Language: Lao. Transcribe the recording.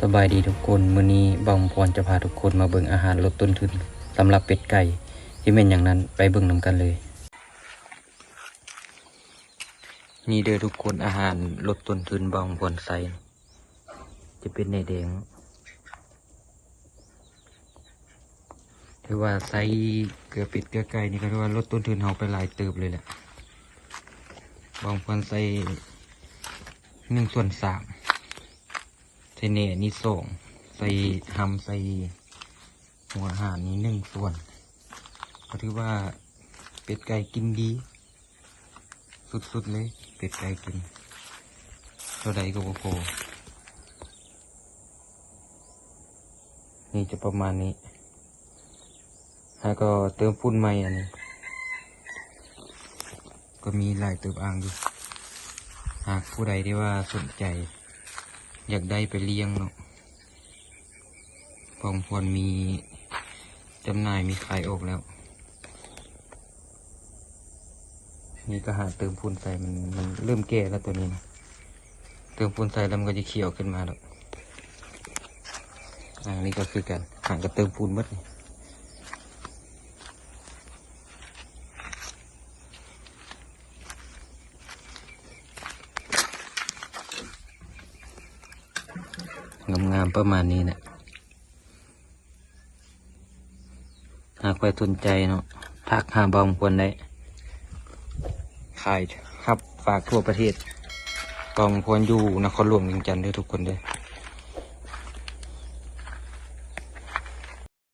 ສະບາຍດີທຸກຄົນ, ມື້ນີ້ບ່າວຄຳພອນຈະພາທຸກຄົນມາເບິ່ງອາຫານລົດຕົ້ນທຶນສຳລັບເປັດໄກ່ ຊິແມ່ນຫຍັງນັ້ນ ໄປເບິ່ງນຳກັນເລີຍ. ນີ້ເດີທຸກຄົນ, ອາຫານລົດຕົ້ນທຶນບ່າວຄຳພອນໃສ່ ຈະເປັນແໜແດງ. ຖືວ່າໃສ່ເກືອເປັດເກືອໄກ່ນີ້ ກໍຖືວ່າລົດຕົ້ນທຶນເຮົາໄປຫຼາຍເຕີບເລີຍແຫຼະ. ບ່າວຄຳພອນໃສ່ໜຶ່ງສ່ວນສາມ, ໃສ່ແໜນີ້ສອງ, ໃສ່ຮຳ ໃສ່ຫົວອາຫານນີ້ໜຶ່ງສ່ວນ, ກໍຖືວ່າເປັດໄກ່ກິນດີ ສຸດໆເລີຍ. ເປັດໄກ່ກິນເທົ່າໃດກໍບໍ່ພໍ. ນີ້ຈະປະມານນີ້, ແລ້ວກໍເຕີມຝຸ່ນໃໝ່. ອັນນີ້ກໍມີຫຼາຍເຕີບອ່າງຢູ່. ຫາກຜູ້ໃດທີ່ວ່າສົນໃຈຢາກໄດ້ໄປລ້ຽງເນາະ, ບ່າວຄຳພອນມີຈຳໜ່າຍ ມີຂາຍອອກແລ້ວ. ນີ້ກໍຫາເຕີມຝຸ່ນໃສ່, ມັນ ມັນເລີ່ມແກ່ແລ້ວໂຕນີ້ນະ. ເຕີມຝຸ່ນໃສ່ແລ້ວມັນກໍຈະຂຽວຂຶ້ນມາດອກ. ອັນນີ້ກໍຄືກັນ, ຫາກໍເຕີມຝຸ່ນໝົດ. ງາມໆປະມານນີ້ແຫຼະ. ຫາກໃຜສົນໃຈເນາະ, ທັກຫາບ່າວຄຳພອນໄດ້, ຂາຍຮັບຝາກທົ່ວປະເທດ. ບ່າວຄຳພອນຢູ່ນະຄອນຫຼວງວຽງຈັນເດີທຸກຄົນເດີ.